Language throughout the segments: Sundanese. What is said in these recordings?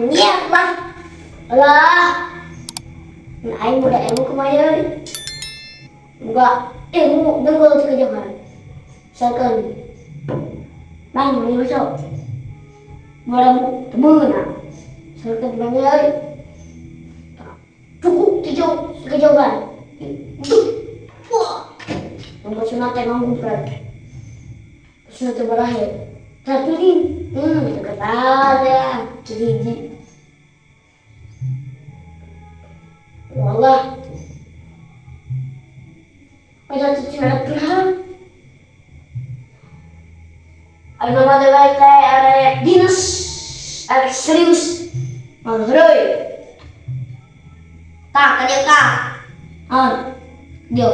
Niat lah. Alah. Nah, aing udah ilmu kumaha euy. Boga ilmu dengkul ti kejauhan. Misalkan Bang, ini masuk. 2000 teu meunang. Misalkan bang euy. Cukup ti jauh, ti kejauhan. Wah. Yang teh nganggumpret. Maksudna teh barahe. Tah turing. Teu ya. Hiji. Wallah. Eta teh cenah gerhana. Ayeuna mah teh bae teh arek dinas, arek serius. Mangheureuy. Tah ka dieu tah. Naon? Dieu.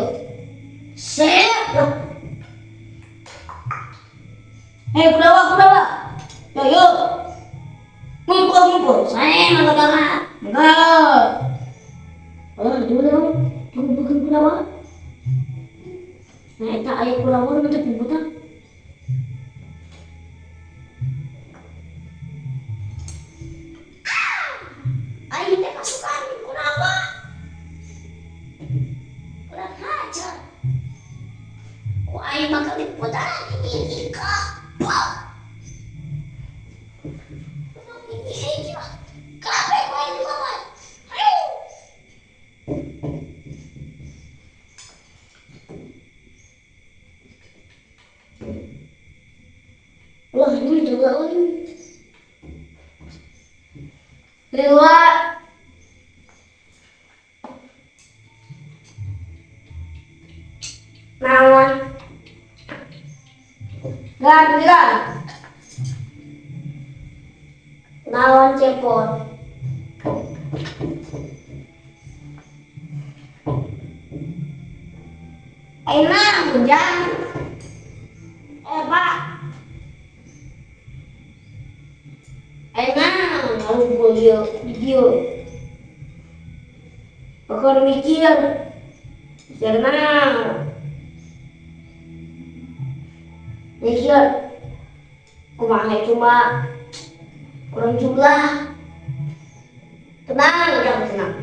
Sep lah. Hei, kudawa, kudawa. Yo, yo. Ngumpul, ngumpul. Saya mangga banget. Mangga. Oh, dulu. Ngumpulkeun kudawa. Nah, eta aya kurawa nu teh puputan. Aing teh pasukan kurawa. Kurang hajar. Ku aing bakal diputar ini kapal. Ini hiji mah. Kabeh ku aing dilawan. Ayo. Wah, ini juga euy. Lila. Naon? Gan, gan. Naon cepot? Enak, Ujang. Eh, Pak. Enak, ngumpul ieu di dieu. Pokoknya mikir. Mikir naon? Mikir. Kumaha cuma kurang jumlah. Tenang, jangan tenang.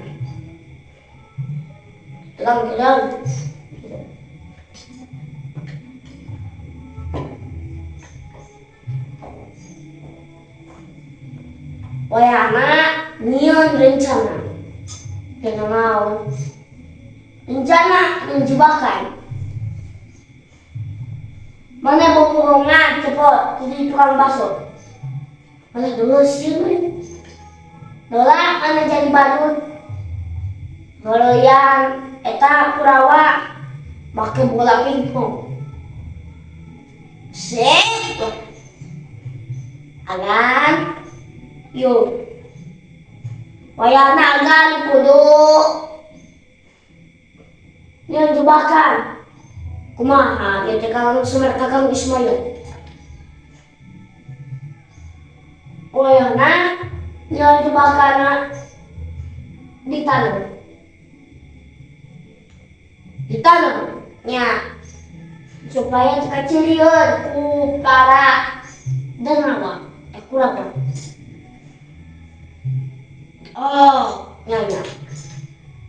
Tenang, tenang. Wayahna nyieun rencana. Rencana naon? Rencana menjebakan. Mana bobohongan cepot jadi tukang bakso. Mana dulu sih Dola mana jadi badut. Ngeureuyang eta kurawa make bola pingpong. Sip. Agan. Yuk. Wayahna agan kudu nyieun jebakan. Kumaha ieu teh Kang Sumer Kakang Ismail. Wayahna nyieun jebakanna ditanam. Ditanam nya supaya teu kacirian ku para denawa eh kurawa. Oh, nya nya.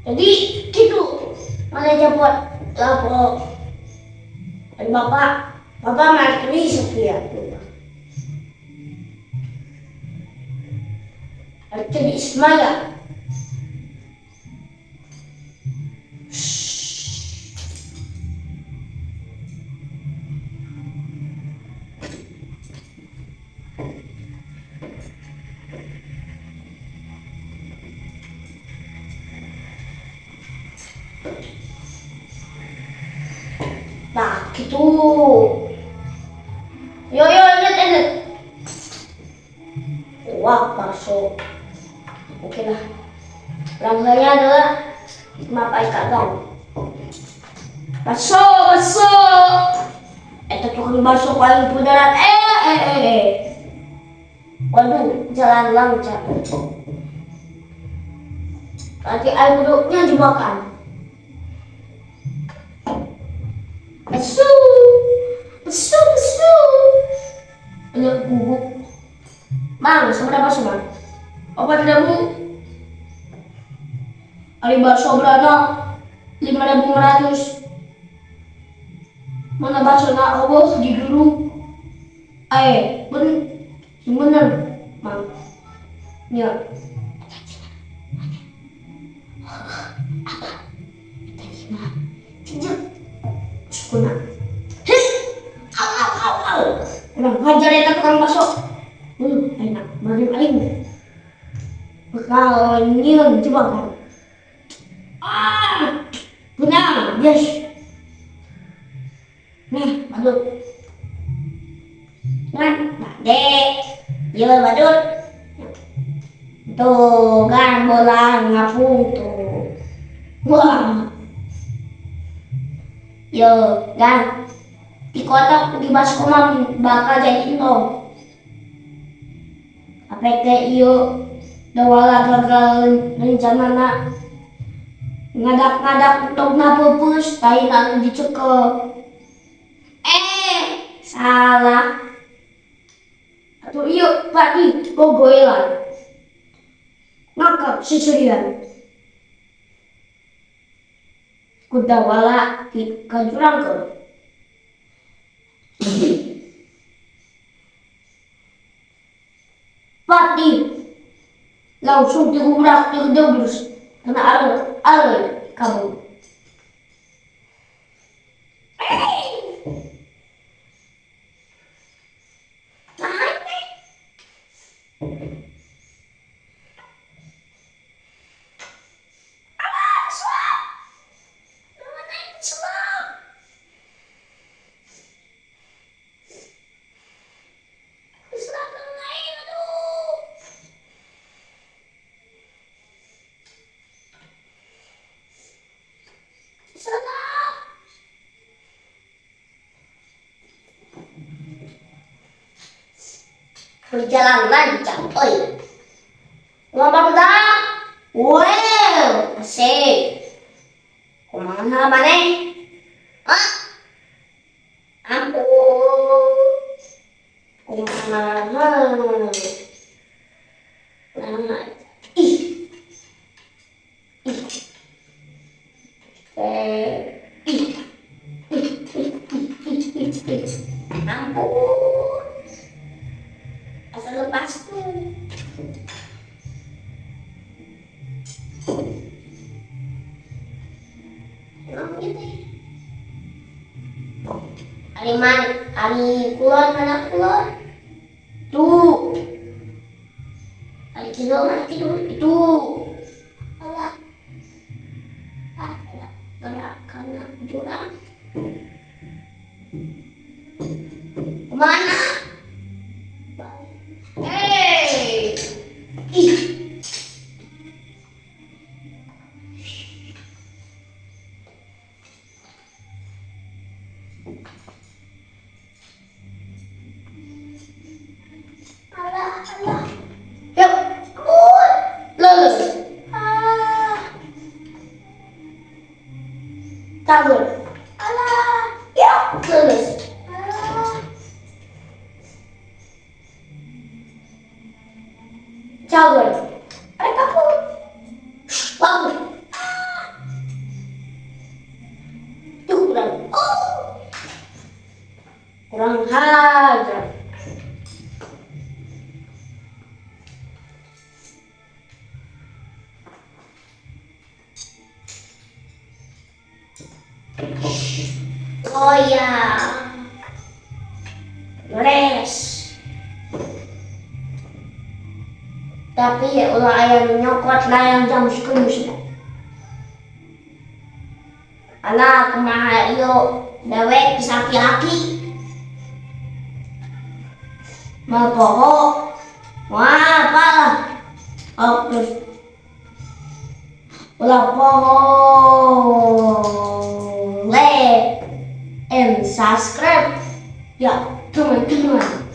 Jadi gitu. Mana cepot lapo. Dan bapak, bapak mati setia. Jadi Ismail. Nah, gitu. Yo yo, ingat ingat. Wah, bakso. Oke lah. Pelanggannya adalah Bapak Ika. Bakso, bakso. Eta tukang bakso paling pudaran. Eh, eh, eh, eh. Waduh, jalan lancar. Berarti air kuduknya dimakan. Bakso, bakso, bakso. Ini bubuk. Bang, seberapa bakso, Bang? 4.000. Ari bakso berana 5.500. Mana bakso na euweuh di juru. Ben bener Mang. Nya. Apa? Tadi mah jejak sukuna. Hei! Au au au au. Kurang ngajar eta tukang bakso. Enak, bari aing. Bakal nyieun jebakan. Ah! Benang, yes. Nah, badut. Nah, bade. Ieu badut. Tuh kan bola ngapung tuh. Wah. Yo, kan di kotak di baskom bakal jadi nol. Apek ieu dawala gagal rencanana ngadak-ngadak entogna peupeus taina anu dicekel. Salah. Atuh ieu padi gogoelan. Ngakak seserian. Ku dawala dikajurangkeun. Pati langsung digubrak digedebrus kena aleuy kabur. Berjalan lancar, oi. Ngomong dah. Wow, asik. Kumaha maneh? Ah. Ampun. Kumaha? Nah, ih. Ih. Ih. Ih, ih, ih, ih, ih. Ampun. Asal lepas tuh. Ari man, ari kulon mana kulon? Tuh. Ari kidul mana kidul? Itu. Alah. Ah, gerak kana jurang. Kemana? Hey. Ih. Alah, alah. Yuk. Lulus. Ah. Kabur. Alah. Yuk. Lulus. Alah. Kabur. Ayo kabur. Kabur. Ah. Tuh kurang. Oh. Kurang hajar. Oh ya, beres. Tapi ya ulah aya nu nyokot layang jam sekemus. Alah kumaha ieu dewek geus aki-aki. Mal poho. Wah, apalah. Oh, terus. Ulah poho. Like and subscribe ya teman-teman.